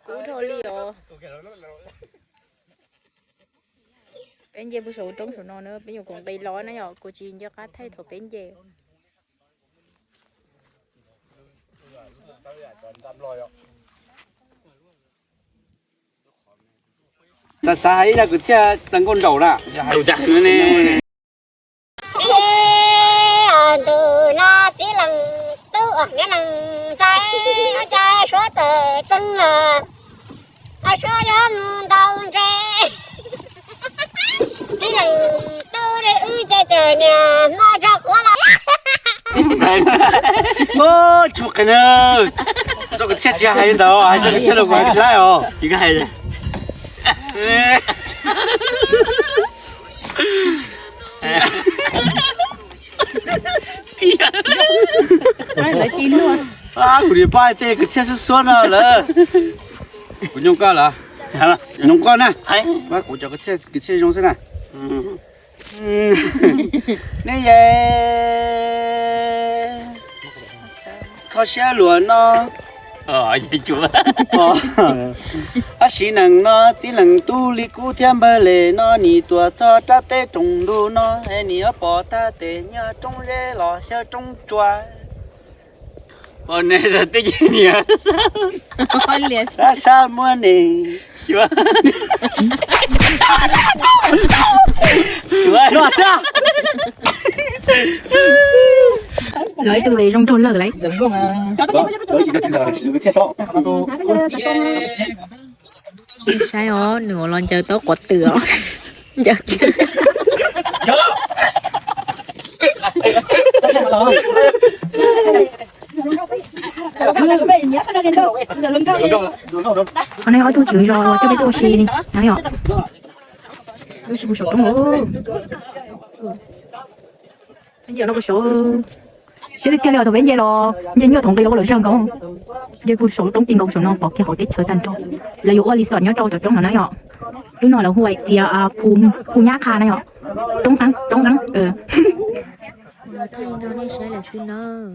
Kub dhau li os. Peb nce puag saum roob saum no na, peb nyuam qhuav nqis los na yom, kuv tsis nco qab thaij thaum peb nce. Xav xav hais ib zaj kwv txhiaj plaws nkauj nraum na. Ntus no txiv leej tub niam leej ntxawm, cas suav txawm txeeb los, suav yuav mus ntaus ntses. Txiv leej tub li wb ces tseem niam hmo tso quav los. Tsis muaj qee na. Txoj kwv txhiaj tsis hais li ntawd, hais txoj kwv txhiaj los kuv hais tsis laib os. Kuv niam pab tej kwv txhiaj suab suab no lawm. Kuv nyoo koj lawm. Nyoo koj na. Kuv cov kwv txhiaj zoo xwb na. Nej yeej kho siab luag no. Ab, siv nees no txiv leej tub li kub thiab npawg les no nim tuaj txog rab teb rooj ntug no es nim yuav pom tag tes nyob roob zeb los xyaw roob tsua. Pom ne, twb cia niam xab xab muab ne. Xyuas. Xyuas. Los xwb. Lawv ib tug zoo nraug lawm lauj. Saib os, nws ua los ncaws tau quav twm os. Ncaws kiag. Qhov no ob tug tswv zos coj peb tuaj ua si no yom. Lub sij hawm saum roob. Peb nce los puag saud, siab tiag tiag li os, thaum peb nce los nce nyuaj thaum nqis los ua lawm zog nkaus. Nce puag saum roob ti nkaus saum no pom kiag hauv teb chaws tag nrho. Lawv yuav ua resort nyob rau cov roob no na yom. Lub no lawv hu hais tias Phu Nyab Qha na yom. Roob Qeeb, roob Qeeb. Kuv los thaij no nej saib lawm xwb nawb.